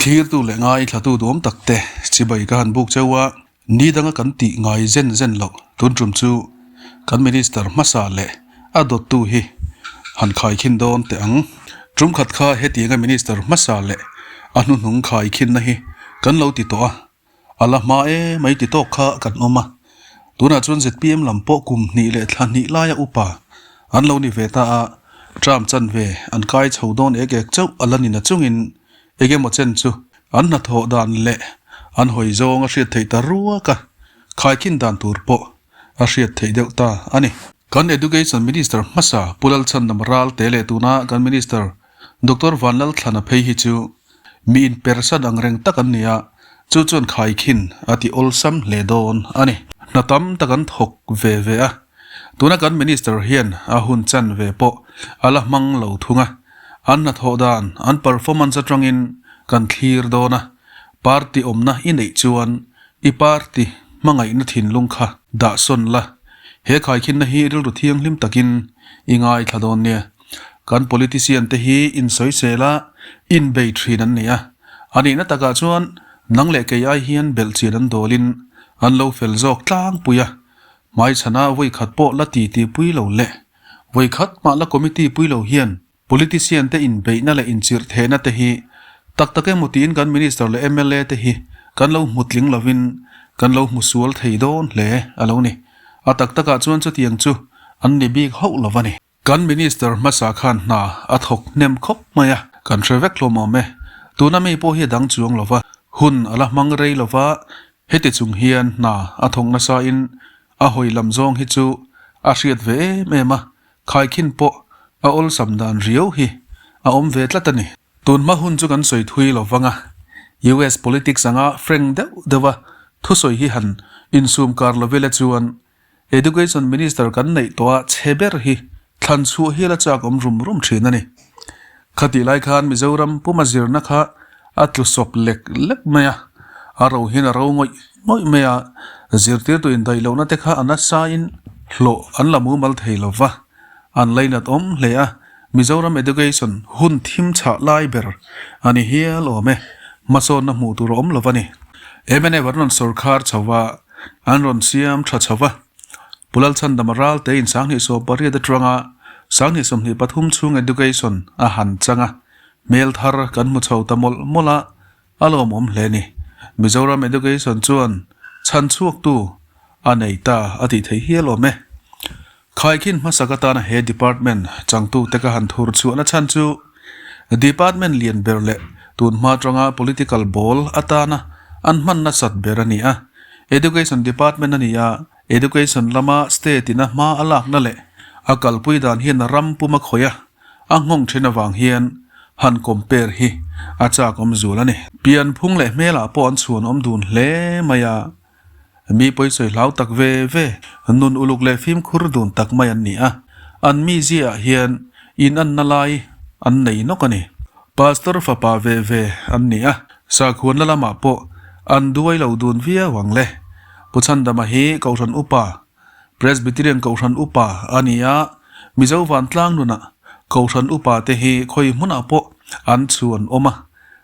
Thlirtu leh ngaithlatu duam tak te chibai ka han buk cheu a, ni danga kan tih ngai zen zen loh tun tum chu kan Minister hmasa leh a dawttu hi han khaikhin dawn teh ang. Tum khat kha hetianga Minister hmasa leh a hnuhnung khaikhinna hi kan lo ti tawh a, A la hma e mai ti tawk kha kan awm a, tunah chuan zpm lam pawh kum hnih leh thla hnih laia upa an lo ni ve ta a, term chanve an kai chho dawn ek ek chauh a la ni na chungin eng emaw chen chu an hnathawh dan leh an hawi zawng a hriat theih ta ruak a, khaikhin dan tur pawh a hriat theih deuh ta a ni. Kan Education Minister hmasa Pu Lalchhandam Ralte leh tuna kan Minister Doctor Vanlalthlana phei hi chu Mi inpersan ang reng tak an ni a, chu chuan khaikhin a ti awlsam hle dawn a ni. Hna tam tak an thawk ve ve a, tuna kan Minister hian a hun chan ve pawh a la hmang lo thung a, an hnathawh dan, an performance atangin kan thlir dawn a, party awmna i neih chuan i party hmangaihna thinlung kha dah sawn la, he khaikhinna hi rilru thianghlim takin i ngaithla dawn nia. Kan politician te hi insawisel a, inbei thin an ni a. A nihna takah chuan nang leh kei ai hian belhchian an dawlin an lo fel zawk tlangpui a. Hmaichhana vawikhat pawh la titi pui lo leh vawikhat mah la committee pui lo hian politician te inbeihna leh inchirhthehna te hi tak tak emaw tiin kan minister leh mla te hi kan lo hmu tling lovin kan lo hmu sual thei dawn hle a lo ni. A tak takah chuan chutiang chu an ni bik hauh lo a ni. Kan Minister hmasa khan hna a thawk hnem khawp mai a, kan hre vek hlawm awm e. Tuna mi pawh hi a dang chuang lo va, hun a la hmang rei lo va, heti chung hian hna a thawk nasa in a hawi lam zawng hi chu a hriat ve em em a, khaikhin pawh a awlsam dan riau hi a awm ve tlat a ni. Tun hma hun chu kan sawi thui lo vang a, US politics anga frank deuh deuh a thusawi hi han insum kar lo vela chuan Education Minister kan neih tawh a chhe ber hi thlan chhuah hial a chak awm rum rum thin a ni. Khatih lai khan Mizoram puma zirna kha a tlu sawp lek lek mai a, a ro hian a ro ngawih ngawih mai a, zirtirtu indaih lohna te kha a nasain hlawh an la mumal thei lo va, an lainat awm hle a, Mizoram Education hun thim chhah lai ber a ni hial awm e, hmasawnna hmuh tur a awm lo va ni. Mnf an rawn sawrkhar chho va. An rawn siam tha chho va. Pu Lalchhandama Ralte in 2018 atanga 2023 chhung Education a han chang a, hmel thar kan hmu chho ta mawlh mawlh a, a lawmawm hle ni. Mizoram Education chuan chhan chhuaktu a nei ta a tih theih hial awm e. Khaikhin hmasak atana he department changtute ka han thur chhuahna chhan chu department lian ber leh tun hma atanga political ball atana an hman nasat ber a ni a. Education department a ni a, education lama state ina hma a lakna leh a kalpui dan hian ram pum a khawih a, a nghawng then avang hian han compare hi a chak awm zul a ni. Pianphung leh hmelah pawh an chhuan awm dun hle mai a. Mi pawisawi hlau tak ve ve, nun uluk leh fimkhur dun tak mai an ni a, an mizia ah hian in anna lai an nei nawk a ni. Pastor fapa ve ve an ni a, sakhuanna lamah pawh an duai lo dun viau ang le. Pu Chhandama hi Kohhran Upa, Presbyterian Kohhran Upa a ni a, Mizo vantlang nunah Kohhran Upa te hi khawi hmunah pawh an chhuan awm a,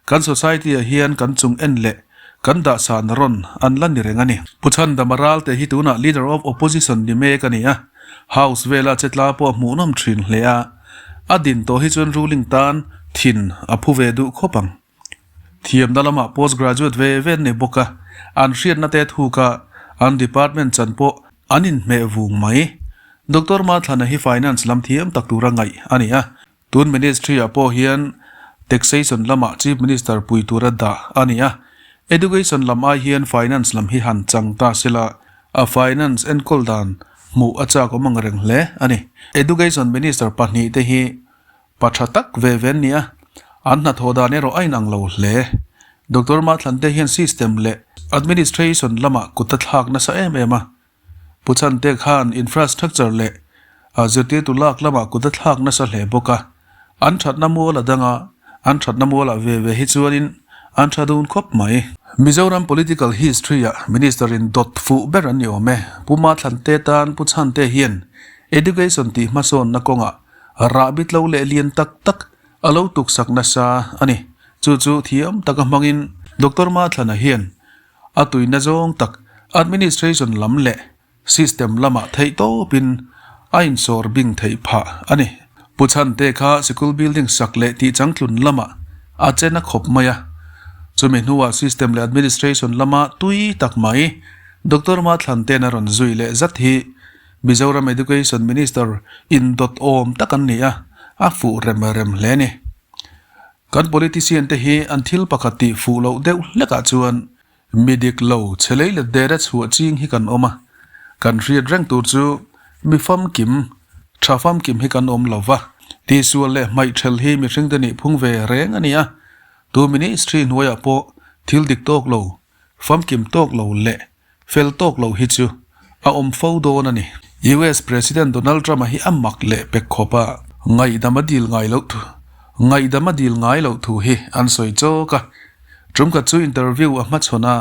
Kan society ah hian kan chung en leh kan dahsan rawn an la ni reng a ni. Pu Chhandama Ralte hi tunah Leader of Opposition ni mek a ni a, House vela che tla pawh a hmuhnawm thin hle a, a din tawh hi chuan ruling tan thin a phu ve duh khawp ang. Thiamna lamah post graduate ve ve an ni bawk a, an hriatna te thuk a, an department chan pawh an inhmeh vung mai. Doctor Mathlana hi finance lam thiam tak tura ngaih a ni a, Tun Ministry ah pawh hian Taxation lamah Chief Minister pui tura dah a ni a, Education lam ai hian Finance lam hi han chang ta sela, a Finance enkawl dan hmuh a chak awm ang reng hle a ni. Education Minister pahnihte hi pa tha tak ve ve an ni a, an hnathawh dan erawh a inang lo hle. Doctor Mathlante hian System leh Administration lamah kut a thlak nasa em em a, Pu Chhante khan infrastructure leh zirtirtu lak lamah kut a thlak nasa hle bawk a, an thatna mual a dang a, an thatna mualah ve ve hi chuanin an tha dun khawp mai. Mizoram political history-ah Minister in dawt fuh ber an ni awm e. Pu Mathlante tan Pu Chhante hian education tih hmasawnna kawngah rahbi tlo leh lian tak tak a lo tuksak nasa a ni. Chu chu thiam taka hmangin Doctor Mathlana hian a tuina zawng tak administration lam leh system lamah theih tawpin a insawr bing theih phah a ni. Pu Chhante kha sikul building sak leh tih changtlun lamah a chen a khawp mai a. Chumi hnuah system leh administration lama tui tak mai Doctor Mathlante'n a rawn zui leh zat hi Mizoram Education Minister indawt awm tak an ni a, a fuh rem rem hle a ni. Kan politician te hi an thil pakhat tih fuh loh deuh hlekah chuan mi dik lo che lei let der a chhuah ching hi kan awm a, kan hriat reng tur chu mi famkim, tha famkim hi kan awm lo va, tihsual leh hmaihthelh hi mihring te nih phung ve reng a ni a, tu ministry hnuaiah pawh thil dik tawk lo, famkim tawk lo leh Fel tawk lo hi chu a awm fo dawn a ni. US President Donald Trump-a hi a mak leh pek khawp a, ngaihdam a dil ngai loh thu ngaihdam a dil ngai loh thu hi an sawi chawk a. Tum khat chu interview a hmachhawn a,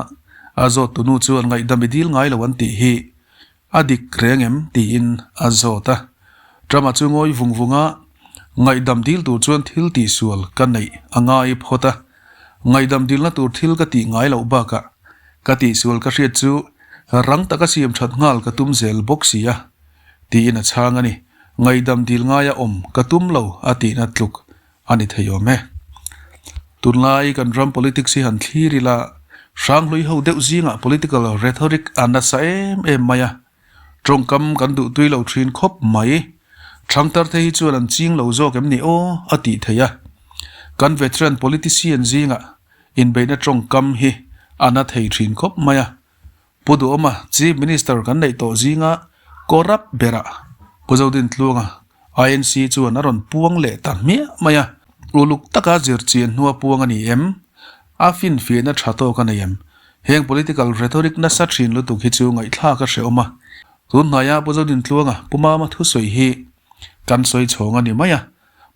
a zawt tunu chuan ngaihdam i dil ngai lo an tih hi a dik reng em tiin a zawt a. Trump-a chu ngawi vung vung a, ngaihdam dil tur chuan thil tihsual ka neih a ngai phawt a, Ngaihdam dilna tur thil ka tih ngai loh bakah ka tihsual ka hriat chu rang taka siam that nghal ka tum zel bawk si a, tiin a chhang a ni. Ngaihdam dil ngaia awm ka tum lo a tihna tluk a ni thei awm e. Tunlai kan ram politics hi han thlir ila, hranghlui ho deuh zingah political rhetoric a nasa em em mai a, tawngkam kan duhtui lo thin khawp mai. Thangtar te hi chuan an ching lo zawk em ni aw a tih theih a. Kan veteran politician zingah inbeihna tawngkam hi a na thei thin khawp mai a. Pu Duhawma Chief Minister kan neih tawh zinga corrupt berah Pu Zodintluanga INC chuan a rawn puang leh ta hmiah mai a. Uluk taka zirchian hnua puang a ni em? A finfiahna tha tawk a nei em? Heng political rhetoric nasa thin lutuk hi chu ngaihthlak a hrehawm a. Tun hnaia Pu Zodintluanga Pu Mama thusawi hi kan sawi chhawng a ni mai a.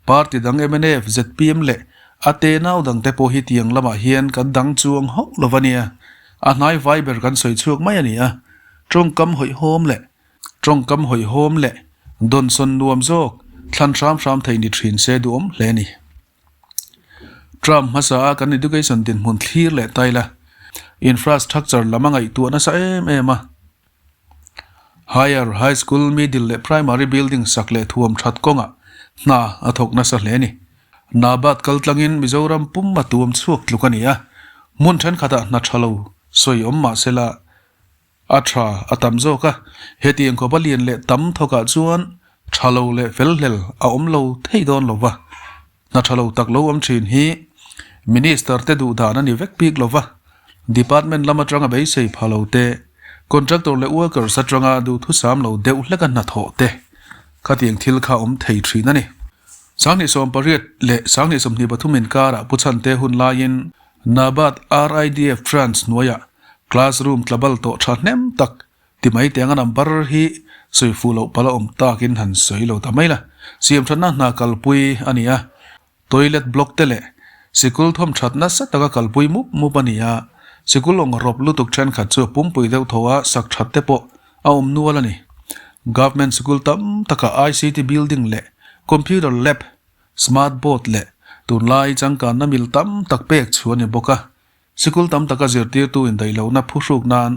Party dang mnf, zpm leh a tenau dangte pawh hi tiang lamah hian kan dang chuang hauh lo a nia. A hnai vai ber kan sawi chhuak mai a ni a. Tawngkam hawihhawm leh tawngkam hawihhawm leh dawnsawn nuam zawk thlan hram hram thei ni thin se duhawm hle a ni. Trump hmasa a kan education dinhmun thlir leh taila infrastructure lam a ngaihtuah nasa em em a. Higher, High School, Middle leh Primary building sak leh thuam that kawngah hna a thawk nasa hle a ni. Nabat kaltlangin Mizoram pum a tuam chhuak tluk a ni a, hmun thenkhatah hna tha lo sawi awm mah sela a tha a tam zawk a, hetiang khawpa lian leh tam thawkah chuan tha lo leh felhlel a awm lo thei dawn lo va. Hna tha lo tak lo awm thin hi Minister te duh dan a ni vek bik lo va, Department lam atanga beisei pha lo te, Contractor leh Workers atanga duhthusam lo deuh hleka hnathawh te khatiang thil kha awm thei thin a ni. 2018 leh 2023 inkarah Pu Chhante hun laiin Nabat RIDF Branch hnuaiah Classroom tlabal tawh tha hnem tak Ti mai teng a number hi sawi fuh loh pala awm takin han sawi lo ta mai la. Siam thatna hna kalpui a ni a, toilet block te leh sikul thawm that nasa taka kalpui mup mup a ni a, sikul awng rawp lutuk thenkhat chu pumpui deuh tho a sak that te pawh a awm nual a ni. Government sikul tam takah ICT building leh computer lab, smart board leh tunlai changkanna mil tam tak pek chhuah a ni bawk a. Sikul tam taka zirtirtu indaihlohna phuhruk nan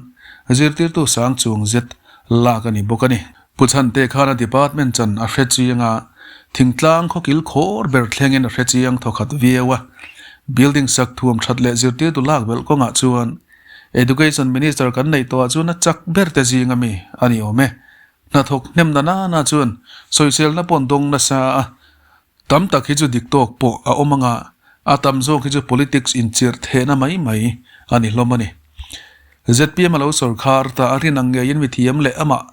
zirtirtu sang chuang zet lak a ni bawk a ni. Pu Chhante khan a department chan a hre chiang a, thingtlang khawkil khawr ber thlengin a hre chiang thawkhat viau a. Building sak thuam that leh zirtirtu lak belh kawngah chuan Education Minister kan neih tawhah chuan a chak ber te zing ami a ni awm e. Hnathawk hnem na nana chuan sawiselna pawh an dawng nasa a, Tam tak hi chu dik tawk pawh a awm anga, a tam zawk hi chu politics inchirh thehna mai mai a ni hlawm a ni. Zpm a lo sawrkhar ta a rin ang ngeiin mithiam leh amah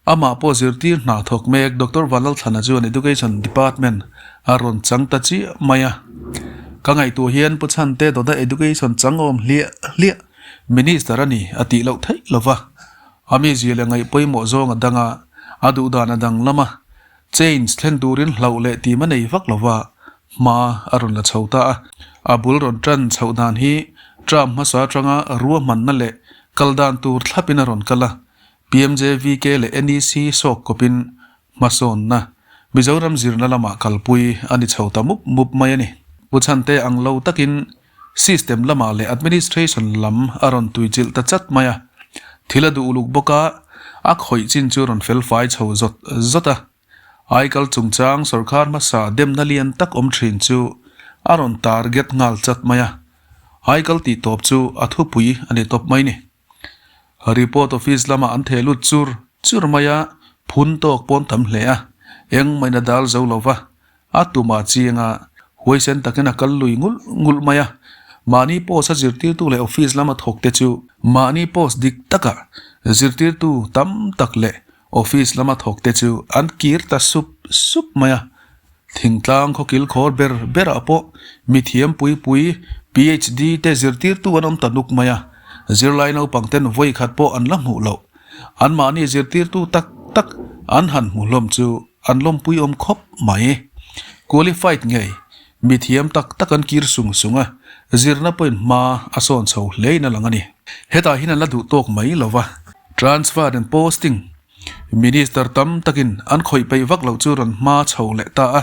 amah pawh zirtir hna thawk mek Doctor Vanlalthlana chuan Education Department a rawn chang ta chiah mai a. Ka ngaihtuah hian Pu Chhante dawta Education chang awm hliah hliah Minister a ni a tih loh theih lova, a mizia leh ngaih pawimawh zawng a dang a, a duhdan a danglam a. Change thlen turin hlauh leh tim a nei vak lova, hma a rawn la chho ta a. A bul rawn tan chhoh dan hi term hmasa atanga ruahmanna leh kal dan tur thlapin a rawn kal a. PMJVK leh NEC sawk kawpin hmasawnna Mizoram zirna lamah kalpui a ni chho ta mup mup mai a ni. Pu Chhante ang lo takin. System lamah leh administration lam a rawn tuichilh ta chat mai a. Thil a duh uluk bawk a, a khawih chin chu rawn fel fai chho zawt zawt a. Aikal chungchang sawrkar hmasa demna lian tak awm thin chu a rawn target nghal chat mai a. Aikal tih tawp chu a thupui a ni tawp mai ni. Report office lamah an theh lut chur chur mai a, phun tawk pawn tam hle a, engmah in a dal zo lo va, a tumah chiang a, huaisen takin a kal lui ngulh ngulh mai a. Mahni post a zirtirtu leh office lama thawk te chu mahni post dik taka zirtirtu tam tak leh office lama thawk te chu an kir ta sup sup mai a. Thingtlang khawkil khawr ber berah pawh mithiam pui pui PhD te zirtirtu an awm ta nuk mai a, zirlai naupang ten vawi khat pawh an la hmuh loh. Anmahni zirtirtu tak tak an han hmu hlawm chu an lawmpui awm khawp mai. Qualified ngei mithiam tak tak an kir sung sung a, zirna pawhin hma a sawn chho hlein a lang a ni. Hetah hian an la duh tawk mai lo va, transfer and posting Minister tam takin an khawih peih vak loh chu rawn hma chho leh ta a,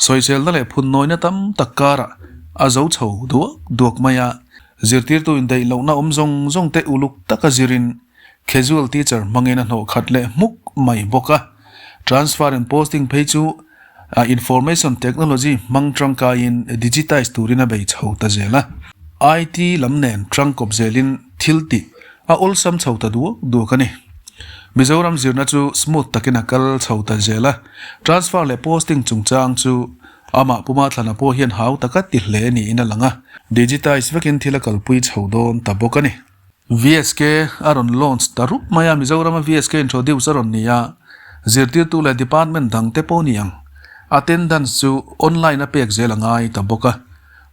sawiselna leh phunnawina tam tak karah a zo chho duak duak mai a. Zirtirtu indaih lohna awm zawng zawng te uluk taka zirin casual teacher hmangin a hnawh khat leh hmuk mai bawk a. Transfer and posting phei chu information technology hmang tangkaiin digitize turin a bei chho ta zel a. IT lam nen tangkawp zelin thil tih A awlsam chho ta duak duak a ni. Mizoram zirna chu smooth takin a kal chho ta zel a, transfer leh posting chungchang chu amah Puma Thlana pawh hian hau taka ti hle niin a lang a, digitize vekin thil a kalpui chho dawn ta bawk a ni. VSK a rawn launch ta rup mai a, Mizorama VSK introduce a rawn ni a, zirtirtu leh department dangte pawh ni ang attendance chu online a pek zel a ngai ta bawk a,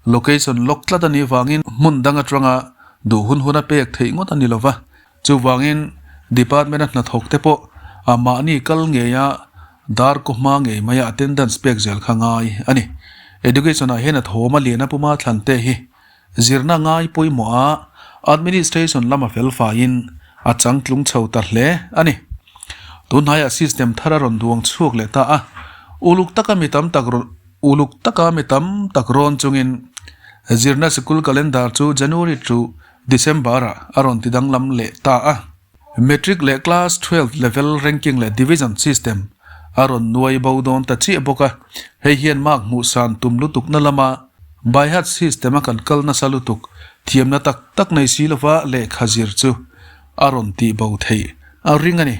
location lock tlat a nih vangin hmun dang atanga Duh hun hun a pek theih ngawt a ni lova, chuvangin department a hnathawk te pawh a mahni kal ngei a dar kaw hma ngei mai a attendance pek zel kha ngai a ni. Education ah hian a thawm a lian a puma thlan te hi zirna ngai pawimawh a administration lama fel faiin a changtlung chho ta hle a ni. Tunhnaiah system thar a rawn duang chhuak leh ta a, uluk taka mi tam tak rawn Uluk taka mi tam tak rawn chungin zirna sikul calendar chu January to December ah a rawn ti danglam leh ta a. Matric leh Class 12 level ranking leh division system a rawn nuai bo dawn ta chiah bawk a, hei hian mark hmuh san tum lutukna lama by heart system a kan kal nasa lutuk thiamna tak tak nei si lova lehkha zir chu a rawn tih bo theih a ring a ni.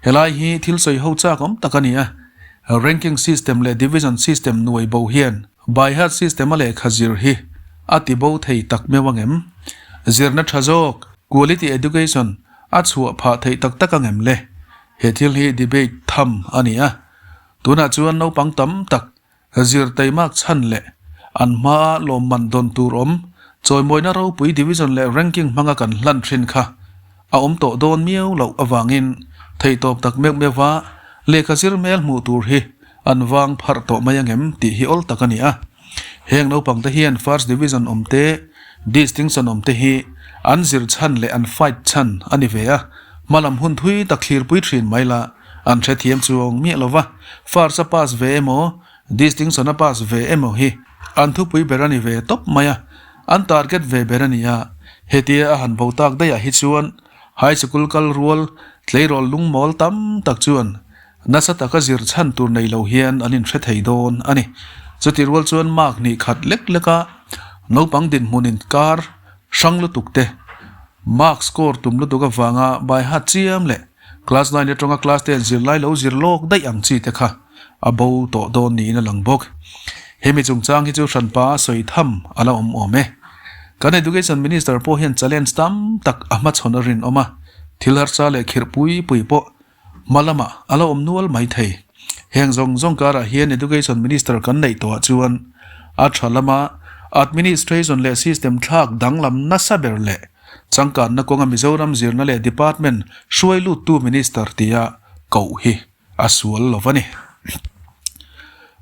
Helai hi thil sawi ho chak awm tak a ni a. Ranking system leh division system nuai bo hian by heart system a lehkha zir hi a ti bo thei tak meuh ang em? Zirna tha zawk, quality education, a chhuah phah theih tak tak ang em le? He thil hi debate tham a ni a. Tunah chuan naupang tam tak zir teimak chhan leh an hmaa lawmman dawn tur awm chawimawina ropui division leh ranking hmanga kan hlan thin kha a awm tawh dawn miau loh avangin theihtawp tak meuh meuha lehkha zir hmel hmuh tur hi an vang pharh tawh mai angem tih hi awl tak a ni a. Heng naupangte hian first division awm te, distinction awm te hi an zir chhan leh an fight chhan a ni ve a, hmalam hun thui tak thlirpui thin mai la an hrethiam chuang miah lo va, first a pass ve emaw, distinction a pass ve emaw hi an thupui ber a ni ve tawp mai a, an target ve ber a ni a, hetia a han bo tak daih ah hi chuan high sikul kal rual tleirawl lungmawl tam tak chuan nasa taka zir chhan tur nei lo hian an inhre thei dawn a ni. Chuti rual chuan mark hnih khat lek lek a naupang dinhmun inkar hrang lutuk te, mark score tum lutuk avanga by heart chiam leh Class 9 atanga class 10 zirlai lo zir lawk daih ang chi te kha a bo tawh dawn niin a lang bawk. Hemi chungchang hi chu hranpa a sawi tham a la awm awm e. Kan Education Minister pawh hian challenge tam tak a hmachhawn a rinawm a, thil harsa leh khirh pui pui pawh hma lamah a la awm nual mai thei. Heng zawng zawng karah hian Education Minister kan neih tawhah chuan a tha lama administration leh system thlak danglam nasa ber leh Changkanna kawnga Mizoram zirna leh department hruai luttu minister tia koh hi a sual lo va ni.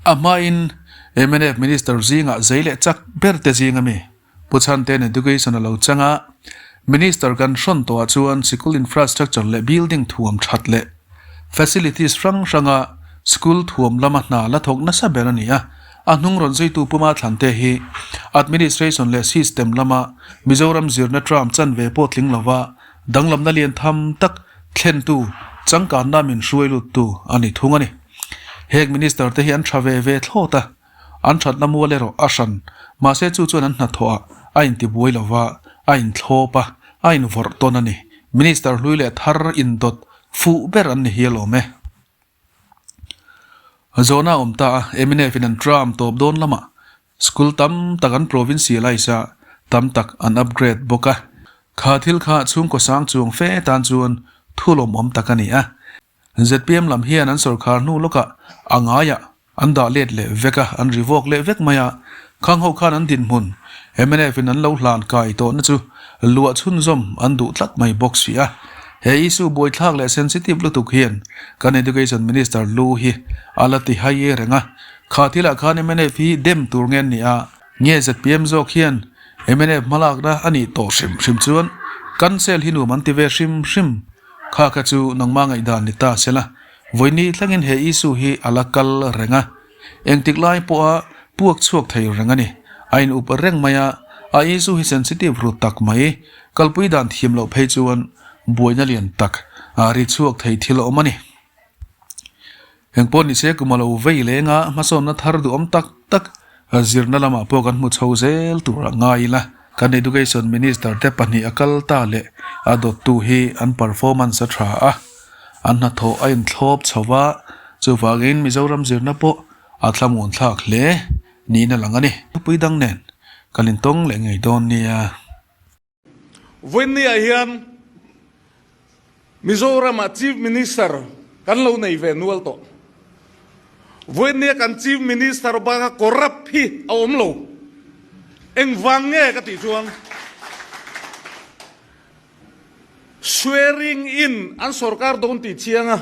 A hmain mnf minister zingah zei leh chak ber te zing a mi Pu Chhante'n Education a lo chang a, minister kan hrawn tawhah chuan sikul infrastructure leh building thuam that leh facilities hrang hranga school thuam lama hna la thawk nasa ber a ni a. A hnung rawn zuitu Puma Thlante hi administration leh system lama Mizoram zirna term chanve pawh tling lova danglamna lian tham tak thlentu changkanna min hruai luttu a ni thung a ni. Heng minister te hi an tha ve ve thlawt a, an thatna mual erawh a hran, mahse chu chuan an hnathawhah a intibuai lova, a inthlawp a, a invawrh tawn a ni. Minister hlui leh thar indawt fuh ber an ni hial awm e. Zawhna a awm ta a, mnf in an tram tawp dawn lamah school tam tak an provincialise a, tam tak an upgrade bawk a. Kha thil kha chhungkaw sang chuang fe tan chuan thu lawmawm tak a ni a. Zpm lam hian an sorkar hnu lawkah a ngaiah an dah let leh vek a, an rivawk leh vek mai a. Khang ho khan an dinhmun mnf in an lo hlan kai tawhna chu luah chhunzawm an duh tlat mai bawk si a. He issue buaithlak leh sensitive lutuk hian kan Education Minister lu hi a la ti hai reng a. Kha thilah khan mnf hi dem tur nge an ni a, nge zpm zawk hian mnf hmalakna a nih tawh hrim hrim chuan cancel hi nuam an ti ve hrim hrim. Kha kha chu nangmah ngaihdan ni ta sela, vawiini thlengin he issue hi a la kal reng a. Engtik lai pawha puak chhuak thei reng a ni. A in up reng mai a, a issue hi sensitive ru tak mai. Kalpui dan thiam loh phei chuan buaina lian tak a ri chhuak thei thil a awm a ni. Engpawh ni se kum a lo vei leng a, hmasawnna thar duhawm tak tak zirna lamah pawh kan hmu chho zel tur a ngai ila. Kan Education Minister te pahnih a kal ta leh a dawttu hi an performance a tha a, an hnathawh a inthlawp chho va, chuvangin Mizoram zirna pawh a thlamuan thlak hle niin a lang a ni. Thupui dang nen kan intawng leh ngei dawn nia. Vawiinniah hian Mizoramah Chief Minister kan lo nei ve nual tawh. Vawiinnia kan Chief Minister baka corrupt hi a awm lo. Engvang nge ka tih chuan swearing in an sorkar dawn tih chiang a,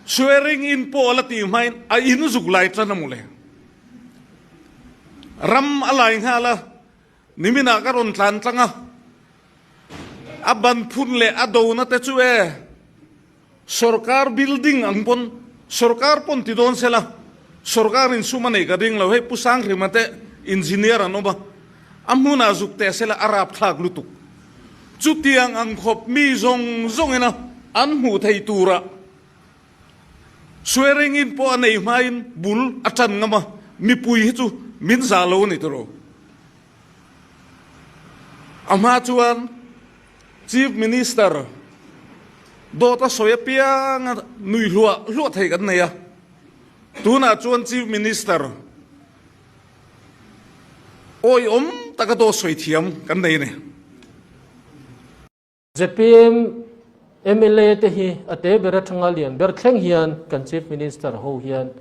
swearing in pawh a la tih hmain a in zuk lai tan a mawle. Ram a lai nghal a. Niminah ka rawn tlan tlang a, a ban phun leh a dona te chu e, sorkar building ang pawn, sorkar pawn ti dawn sela, sorkar in sum a nei ka ring lo, hei Pu Sanghrima te engineer an awm a, a hmunah zuk teh sela a rapthlak lutuk. Chutiang ang khawp mi zawng zawngina an hmuh thei turah Swearing in pawh a nei hmain bul a tan ngam a, mipui hi chu min zah lo a ni tawh. A hma chuan Chief Minister dawt a sawi apianga nui hluah hluah thei kan nei a, tunah chuan Chief Minister awihawm taka dawt sawi thiam kan nei a ni. Zpm mla te hi a te ber atanga lian ber thleng hian kan Chief Minister ho hian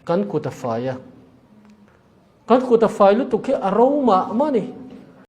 kan kut a fai a. Kan kut a fai lutuk hi a ro mah mah a ni.